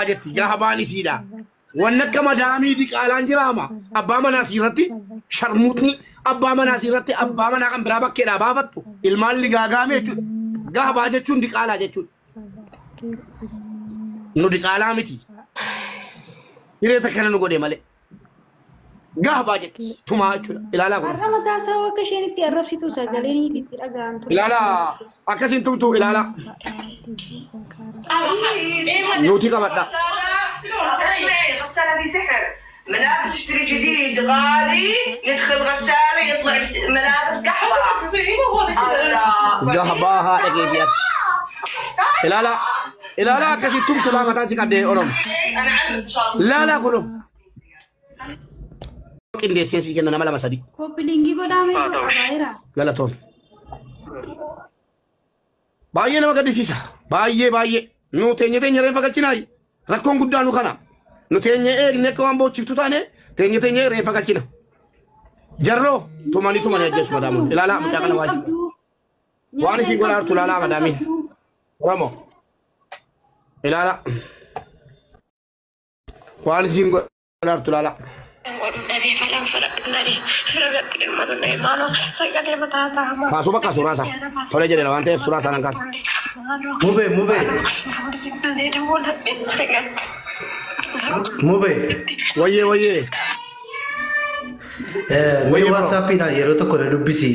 Jetti gahabaan isiidha. Wanni akka madaamii diqaalaan jiraama. Abbaa manaa siirratti sharmuutni abbaa manaa siirratti abbaa manaa kan biraa bakkeedhaa baafattu ilmaan ligaagaame jechuudha. Gahabaa jechuun diqaalaa jechuudha. Nu diqaalaa miti. Hiree takkana nu godhe malee. Gahabaa jetti tumaa jechuudha. Ilaalaa kun. Har'a mataa isaa akka isheen itti arrabsitu sagaleen itti dhaga'an ture. Ilaalaa akkasiin tumtu ilaalaa. Nuti qabadha. اسمعي، غسالة في سحر، ملابس تشتري جديد غالي يدخل غسالة يطلع ملابس قحوة. الله. Gahabaa haadha keetiyaati. Ilaalaa ilaalaa akkasiin tumtu laa mataa si qabdee Oromo. انا عارف ان شاء الله. Ilaalaa kun. Qindeessee sii kenna nama lama sadi. Copy link godhamee qabaayira. Galatoon. Baay'ee nama gaddisiisa. Baay'ee baay'ee. Nu teenye teenye reenfa galchinaayi. Rakkoon guddaa nu kana. Nu teenye eegne akka waan boochiftu taane teenye teenye reenfa galchina. Jarroo tumanii tumanii ajjeesu madaamuun. Ilaalaa mucaa kana waajjira. Waan ishiin godhaa jirtu ilaalaa madaamiin. Oromoo. Ilaalaa. Waan isiin godhaa jirtu ilaalaa. Kaasuu bakka suuraa isaa. Tolee jedheera waan ta'eef suuraa isaa nan kaasa. Mube, mube, mube. Wayyee wayyee. Mee Wayyee bro. WhatsAppiidhaan yeroo tokko na dubbisi.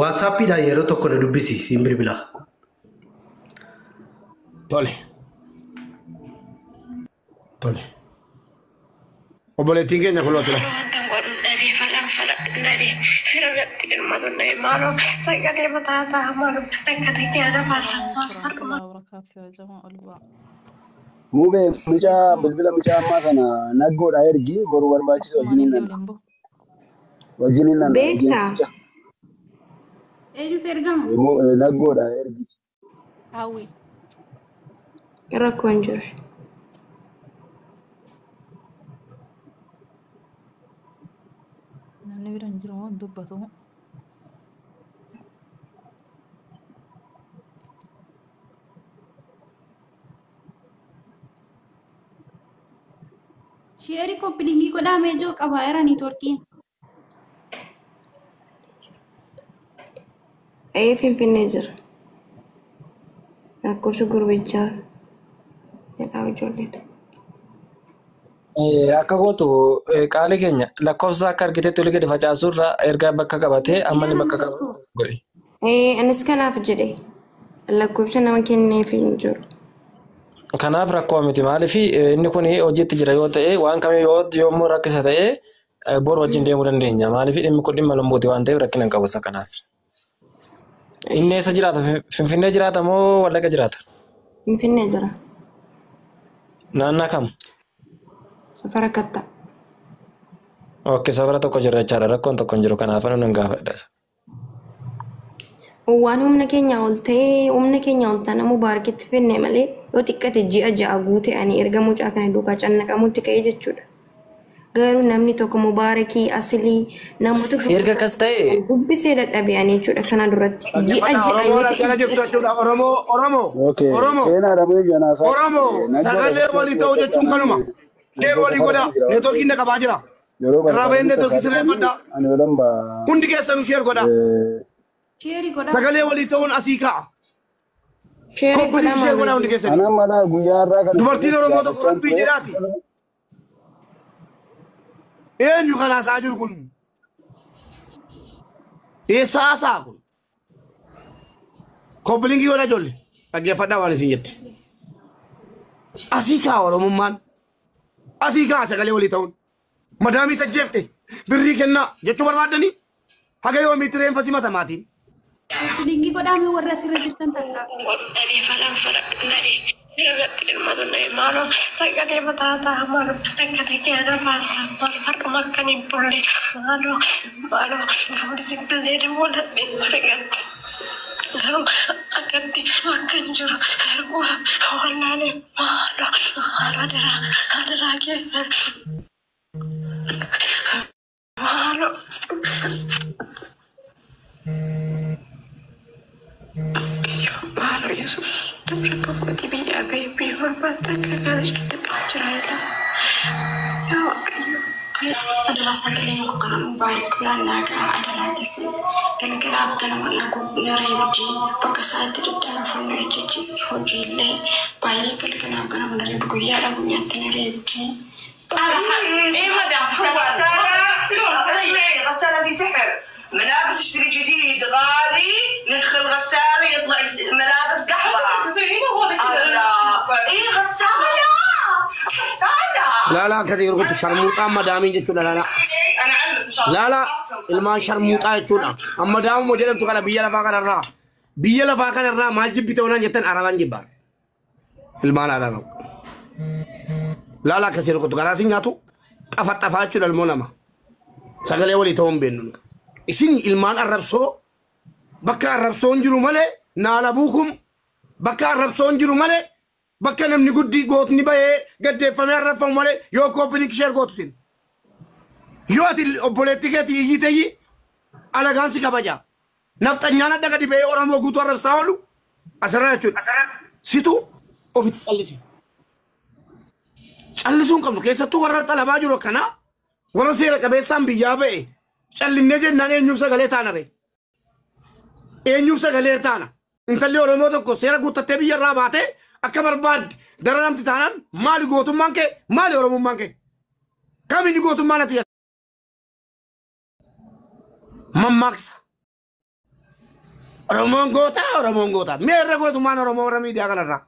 WhatsAppiidhaan yeroo tokko na dubbisi siin bilbila. Tole. Tole. Obboleettiin keenya kun lootila. Mubee mucaa bilbila mucaa ammaa kana naggoodha ergi boru barbaachisu wajjiniin nanna. Wajjiniin nanna Beektaa? ejensicha. Eenyuuf ergama? Naggoodha ergi. Rakkoo hin jiru. Namni bira hin jiru moo hin dubbatu moo? Share copy link godhamee jiru qabaayira networkiin. Ee, Finfinnee jira. Lakkoofsa gurbichaa jedhaa ijoolleetu. Akka gootu qaalii keenya lakkoofsa akka argitetti olii gadi facaasuu irraa ergaa bakka qabatee amma inni bakka qabu godhi. Ee, anis kanaaf jedhe lakkoofsa nama kenneef hin jiru. Kanaaf rakkoo miti, maaliif inni kun hojiitti jira yoo ta'e waan kamii yoo yommuu rakkisa ta'e boru wajjin deemuu dandeenya. Maaliif dhimmi kun dhimma lubbuuti waan ta'eef rakkina hin qabu isa kanaaf. Inni eessa jiraata? Finfinnee jiraata moo Wallagga jiraata? Finfinnee jira. Naannaa kam? Safara kattaa. Okay, safara tokko jirra jechaadha. Rakkoon tokko hin jiru, kanaaf ani nan gaafadha. Waan humna keenya ol ta'ee humna keenya ol ta'an Mubaarakitti finne malee yoo xiqqate ji'a 6 guute ani erga mucaa kana duukaa cannaqamutti ka'ee jechuudha. Garuu namni tokko Mubaarakii asilii namoota Erga akkas ta'e dubbisee dadhabe ani jechuudha kana duratti. Ji'a Dhaggeeffadhaa 6 Oromoon yoo akkana ta'e jirtu jechuudha. Oromoo Oromoo Okay. Oromoo Seenaadha mee janaasaa. Oromoo sagalee walii ta'uu jechuun kanuma. Share walii godhaa. Networkiin na qabaa jira. Yeroo Irraa baheen barbaachisu networkii sirreeffadhaa. ani yolan ba. Hundi keessanuu share godhaa. Share godhaa. Sagalee walii ta'uun asii ka'a. Share Copy link godhaa share godhaa hundi maamilli. keessanii. Ana mala guyyaa har'aa kana Dubartiin Oromoo tokko gaafachaan rabbii ture. jedhaati. Eenyu kan haasa'aa jiru kun? Eessa haasa'a kun? Copy link godhaa ijoollee. Dhaggeeffadhaa waan isin jette. Asii ka'a Oromummaan. Asii ka'a sagalee walii ta'uun. Madaamii tajjeefte birrii kennaa jechuu barbaaddanii haga yoomiitti reenfa simata maatiin. Copy link godhamee warra asirra jirtan takka. Bakka dadhabaa jira jedha. Yaa Waaqayyo. Adaraa sagaleen koo kana Mubaarik biraan naa ga'a adaraa keessan. Galgalaaf ganama na reebdi bakka isaatti daddaafuun na ejjechiisti hojiillee baay'ee galgalaaf ganama na reebdi guyyaadhaa guyyaatti na reebdi. ايه مدام غسالة، اسمعي، غسالة في سحر، ملابس اشتري جديد غالي يدخل غسالة يطلع ملابس قحبة. الله، ايه غسالة غسالة. Laalaa akkasii yeroo gootu sharmuuxaa madaamii jechuudha laalaa. انا علمت ان شاء الله. Laalaa ilmaan sharmuuxaa jechuudha. Amma daa'uma jedhamtu kana biyya lafaa kanarraa. Biyya lafaa kanarraa maal jibbite onaan jettan arabaan jibba. Ilmaan arabaa. Laalaa akkasii yeroo gootu garaa si nyaatu xafa xafaa jechuudha ilmoo nama. Sagalee walii ta'uu hin beeknu. Isin ilmaan arrabsoo bakka arrabsoon jiru malee naala buukum bakka arrabsoon jiru malee bakka namni guddi gootni bahee gaddeeffamee arrabfamu malee yoo copy link share gootu sin. Yoo ati obboleettii keetii iyyite alagaan si kabaja. Nafxanyaan adda gadi bahee Oromoo guutuu arrabsaa oolu asirraa jechuudha. Situ ofitti callise. Callisuu hin qabnu keessattuu warra xalabaa jiru akkanaa warra seera qabeessaan biyyaa ba'e callinnee jennaan eenyuuf sagalee taana ree? Eenyuuf sagalee taana? Intalli Oromoo tokko seera guuttattee biyya irraa baatee akka barbaadde dara namti taanaan maali gootummaan kee, maali Oromummaan kee? Kamiini gootummaan ati mammaaksa? Oromoon goota, Oromoon goota. Mee irra gootummaan Oromoo warra miidiyaa kanarraa?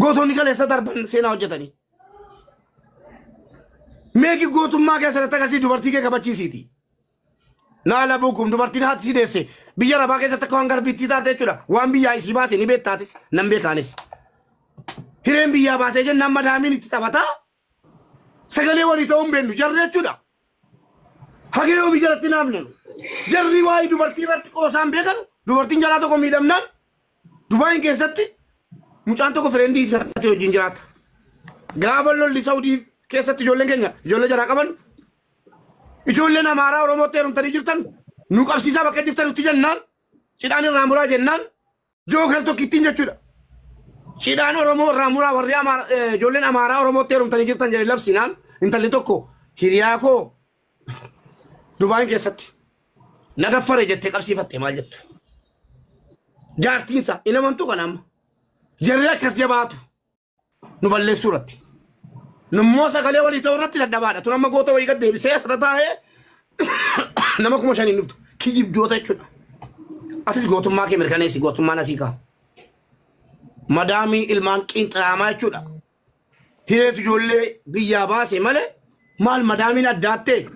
Gootonni kaleessa darban seenaa hojjetanii. Meeki gootummaa keessatti agarsiisi dubartii kee kabachiisiiti. Naala buukum dubartiin haati si deesse biyya rabaa keessatti akka waan garbittii taate jechuudha. Waan biyyaa isii baase ni beektaatis nan beekaanis. Hireen biyyaa baasee jennaan madaamiin itti taphataa sagalee walii ta'uu hin beeknu jarri jechuudha. Hagee yoomii jalatti naafne nu. Jarri waa'ee dubartii irratti qoosaan beekan dubartiin jalaa tokko miidhamnaan Dubaayin keessatti mucaan tokko friendii isaatti wajjin jiraata. Gaafa lolli Saudii keessatti ijoolleen keenya ijoollee jaraa qaban ijoolleen Amaaraa Oromootti heerumtanii jirtan nu qabsiisaa bakka jirtan nutti jennaan cidhaan irraa muraa jennaan jookar tokkittiin jechuudha. Cidhaan Oromoo irraa muraa warri ijoolleen Amaaraa Oromootti heerumtanii jirtan jedhee labsinaan intalli tokko hiriyaa koo Dubaayin keessatti na daffare jettee qabsiifatte maal jettu. Jaartiinsa hin amantuu kana amma. Jarri akkas jabaatu nu balleessuu irratti. Nummoo sagalee walii ta'uu irratti dadhabaadha. Tun amma goota wayii gad deebisee asirra taa'ee nama 5,000 dhuftu. Kijibdoota jechuudha. Atis gootummaa kee mirkaneessi gootummaan asii ka'a. Madaamii ilmaan qiinxiraamaa jechuudha. Hireetu ijoollee biyyaa baase malee maal madaamiin addaattee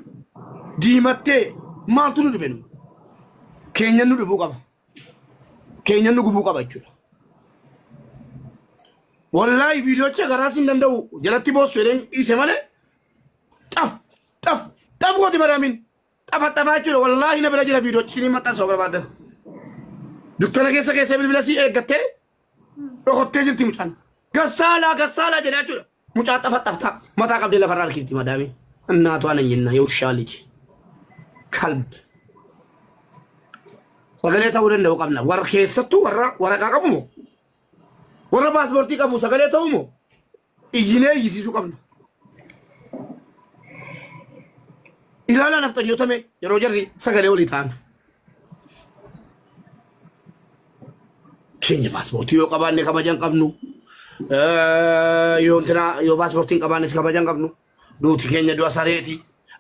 diimattee maaltu nu dhibe nu? Keenyan nu dhibuu qaba. Keenyan nu gubuu qaba jechuudha. Wallaahi viidiyoocha garaas hin danda'u jalatti boossu jedheen dhiise malee xaf xaf xaf gooti madaamiin xafa xafaa jechuudha. Wallaahi na bira jira viidiyoochi isinii maxxansa barbaadan. Dukkana keessa keessee bilbila sii eeggattee dhokottee jirti mucaan. Gassaalaa gassaalaa jedhaa jechuudha. Mucaa xafa xaftaa mataa qabdee lafarraa harkifti madaamiin. እናቷ ነኝና የውሻ ልጅ ከልብ sagalee ta'uu danda'u qabna. Warra keessattuu warra waraqaa qabu moo warra paaspoortii qabu sagalee ta'uu moo iyyinee iyyisiisuu qabna. Ilaalaa nafxanyoota mee yeroo jarri sagalee walii ta'an. Keenya paaspoortii yoo qabaanne kabaja hin qabnu. Yoo intina yoo paaspoortii hin qabaannes kabaja hin qabnu. Duuti keenya du'a sareeti.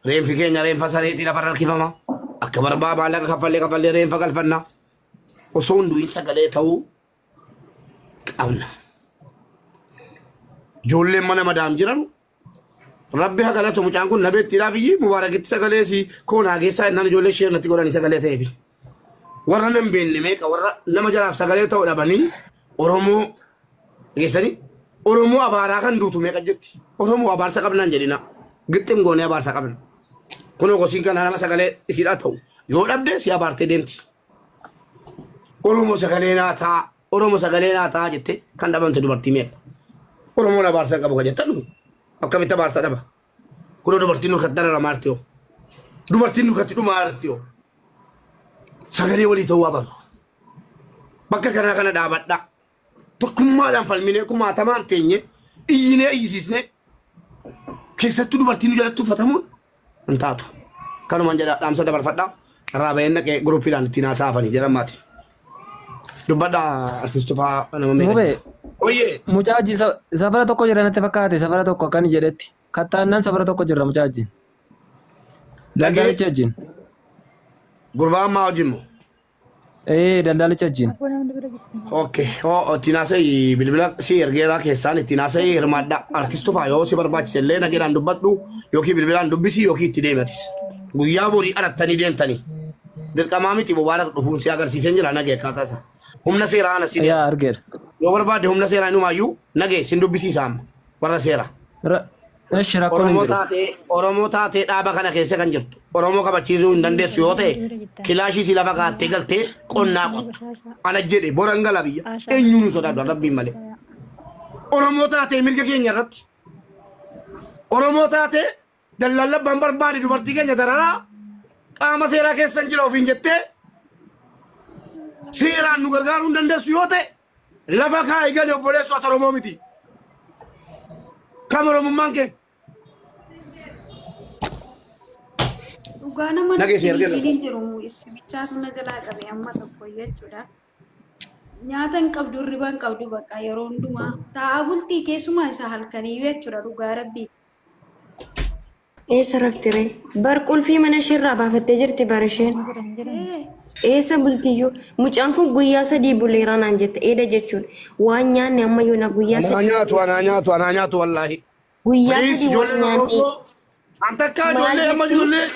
Reenfi keenya reenfa sareeti lafarra harkifama. Akka barbaa maallaqa kaffallee kaffallee reenfa galfanna. Osoo hin du'in sagalee ta'uu qabna. Ijoolleen mana madaam jiran rabbi haa galatu mucaan kun nabeettiidhaaf iyyii mubaarakitti sagalee si koonaa keessaa jennaan ijoollee ishee natti godhanii sagalee ta'eefi. Warra nan beekne meeqa warra nama jalaaf sagalee ta'u dhabanii Oromoo geessanii Oromoo abaaraa kan duutu meeqa jirti. Oromoo abaarsa qabnaan jedhina. Gixxim goonee abaarsa qabna. Kunoo gosiin kana nama sagalee isiidhaa ta'u yoo dhabde si abaartee deemti. Oromoo sagalee naa ta'a Oromoo sagalee naa ta'a jettee kan dhabamte dubartii meeqa. Oromoon abaarsa qabu kan jettan akkamitti abaarsa dhaba. Kunoo dubartiin nurkatti dararamaa jirti yoo. Dubartiin nurkatti dhumaa jirti yoo. Sagalee walii ta'uu haa barru. Bakka kanaa kana dhaabadhaa. Tokkummaadhaan falminee kumaatamaan teenye iyyinee iyyisiisnee keessattuu dubartiin nu jalatti uffatamuun hin taatu. Kanumaan jedha dhaamsa dabarfadhaa. Irraa baheen dhaqee guruppiidhaan ittiin haasa'afanii jedhan maati. Dubbadhaa artiist Tufaa nama meeqa. Mubee Oyyee. mucaa wajjin safara tokko jira natti fakkaate safara tokko akkan jedhetti. Kattaannaan safara tokko jirra mucaa wajjin. Dhagee Daldaalicha wajjin. gurbaa ammaa wajjin moo? Ee daldaalicha wajjin. Okay, hoo ittiin haasa'ii bilbila si ergeeraa keessaan ittiin haasa'ii hirmaadhaa. Artiist Tufaa yoo si barbaachise illee nageedhaan dubbadhu yookiin bilbilaan dubbisi yookiin itti deematis. Guyyaa borii arattanii deemtanii. Dirqamaa miti Mubaarak dhufuun si agarsiiseen jira nagee akkaataa isaa. Humna seeraa ana si deema. Yaa argeera. Yoo barbaadde humna seeraa inumaayyuu nagee sin dubbisiisa amma warra seeraa. Eshi rakkoon hin Oromoo jiru. taatee Oromoo taatee dhaaba kana keessa kan jirtu Oromoo kabachiisuu hin dandeessu yoo ta'e kilaashii si lafa kaattee galtee qonnaa qottu. Ana jedhe boran gala biyya eenyuun hin sodaadhu rabbiin malee. Oromoo taatee mirga keenya irratti Oromoo taatee dallaallabbaan barbaade dubartii keenya dararaa qaama seeraa keessan jira ofiin jettee seeraan nu gargaaruu hin dandeessu yoo ta'e lafa kaa'ii gali obboleessu ati Oromoo miti. Kam Oromummaan kee? Dhugaa nama Nageessi erga hin jiru bichaatu na jalaa qabe amma tokko jechuudha. Nyaata hin qabdu, hirriba hin qabdu bakka yeroo hundumaa. Taa'aa bultii keessumaa isa halkanii jechuudha dhugaa rabbii. Eessa rafti ree? Bar qulfii mana isheerraa baafattee jirti bara isheen. Eessa bultiyyuu? Mucaan kun guyyaa sadii buleera naan jette eeda jechuun waan nyaanne amma yoona guyyaa Anaa sadii nyaatu, anaa nyaatu, anaa nyaatu wallaahi. guyyaa Please sadii waan ijoolleen nyaanne Oromoo an takka maal ijoollee amma jechuun ijoollee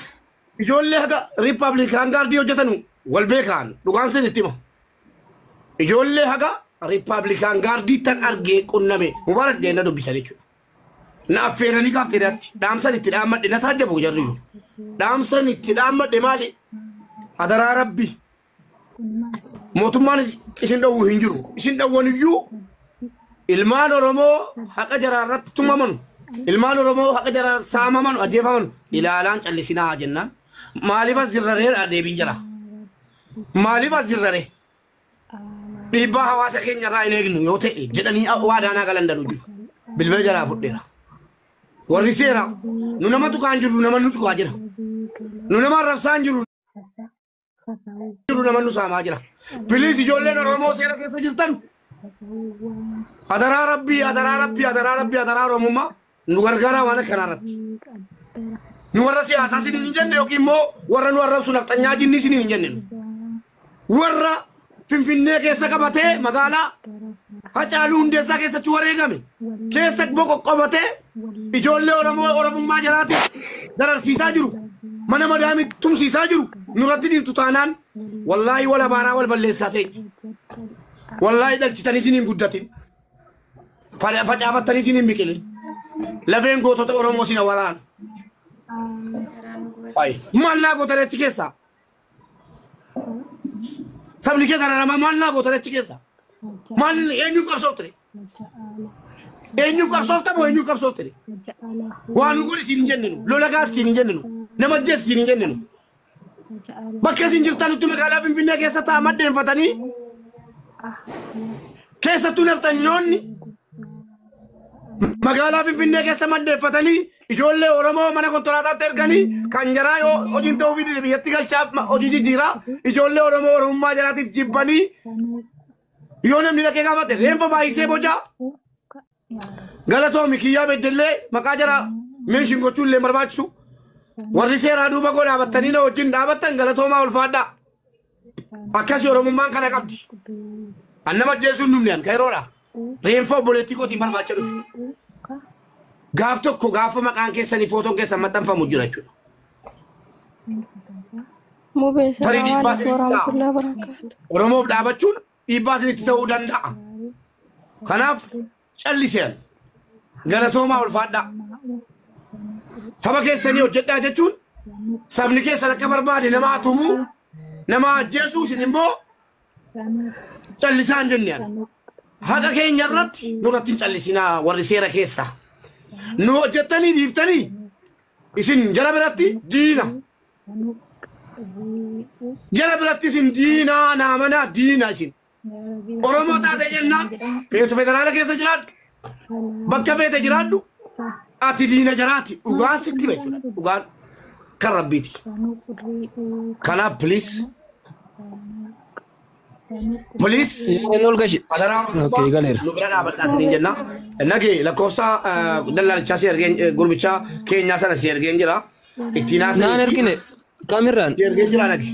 ijoollee haga riippaabilikaan gaardii hojjetanu wal beekaan dhugaan sin itti hima. Ijoollee haga riippaabilikaan gaardii tan argee qunname Mubaarak jeenna dubbisan jechuudha. Na affeeranii gaafteedhaatti dhaamsan itti dhaammadhe na taajjabu jarri iyyuu. Dhaamsan itti dhaammadhe maali? Adaraa rabbi. Mootummaan isin dhowwu hin jiru. Isin dhowwan iyyuu ilmaan Oromoo haqa jaraa irratti tumaman, ilmaan Oromoo haqa jaraa saamaman, ajjeefaman ilaalaan callisinaa jennaan. Maaliif as jirrareedha deebiin jira. Maaliif as jirraree? Dhiibbaa hawaasa keenya irraa hin eegnu yoo ta'e jedhanii waadaanaa galan danuu jiru. Bilbila jalaa fudheera. Warri seeraa nu nama tuqaa hin jirru nama nu tuqaa jira. Nu nama arrabsaa hin jirru nama nu saamaa jira. Please ijoolleen Oromoo seera keessa jirtan adaraa rabbii adaraa rabbii adaraa rabbii adaraa Oromummaa nu gargaaraa waan akkanaa irratti. Nu warra siyaasaa isiniin hin jenne yookiin immoo warra nu arrabsu nafxanyaa jinnii isiniin hin jenne nu. Warra Finfinnee keessa qabatee magaalaa Hacaaluu Hundeessaa keessatti wareegame keessa boqoqqobatee ijoollee Oromoo Oromummaa jalaatti dararsiisaa jiru. Mana madaamii tumsiisaa jiru. Nurratti dhiiftu taanaan wallaahi wal abaaraa wal balleessaa ta'e. Wallaahi dhalchitanii isiniin guddatin. Facaafattanii isiniin biqilin. Lafeen gootota Oromoo sina waraana. Ay, maal naa gootan achi keessaa? Sabni keessa dararamaa maal naa gootan achi keessaa? Maal eenyuuf qabsoofte? Eenyuuf qabsoofta moo eenyuuf qabsoofte? Waan nu godhi siin hin jenninu. Lola kaas siin hin jenninu. Nama ajjeesi siin hin jenninu. Bakka isin jirtanutti magaalaa Finfinnee keessa ta'a maddeenfatanii keessattuu nafxanyoonni magaalaa Finfinnee keessa maddeeffatanii ijoollee Oromoo mana kontolaataatti erganii kan jaraa yoo hojiin ta'uu fi biyyatti galchaa hojii jijjiiraa ijoollee Oromoo Oromummaa jaraatiif jibbanii yoo namni dhaqee gaafate reenfa baay'isee bocaa galatoomi kiyyaa beddellee maqaa jaraa meeshin gochuu illee barbaachisu warri seeraa duuba koo dhaabattanii na wajjin dhaabattan galatoomaa ulfaadhaa akkasii Oromummaan kana qabdi. An nama ajjeesuun dhumne an kayiroodha. Reenfa obboleettii kootiin barbaacha dhufe. Gaaf tokko gaafa maqaan keessanii footoon keessan maxxanfamu jira jechuudha. Mubee Tarii salaamu dhiibbaa alaikum isinitti ta'a. warahmatullahi wabarakatuh. Oromoof dhaabachuun dhiibbaa isinitti ta'uu danda'a. Kanaaf calliseen galatoomaa ulfaadhaa. Saba keessanii hojjedhaa jechuun sabni keessan akka barbaade nama hatumuu nama ajjeesuu isin immoo callisaan jenneen. Haqa keenya irratti nurratti hin callisinaa warri seera keessa. Nu hojjettanii dhiiftanii isin jara biratti diina. Jara biratti isin diinaa naamanaa diina isin. Oromoo taate jennaan feetu federaala keessa jiraadhu. Bakka feete jiraadhu. Ati diina jaraati. Dhugaan sitti hima jechuudha. Dhugaan kan rabbiiti. Kanaaf please. Please. Yeroo ol gashi. Adaraa Okay, galeera. nu bira dhaabadhaa isiniin jenna. Nagee lakkoofsa dallaalichaa si ergeen gurbichaa keenyaa sana si ergeen jira. Ittiin Naan haasa'e ergine kamirraan si ergeen jira nage.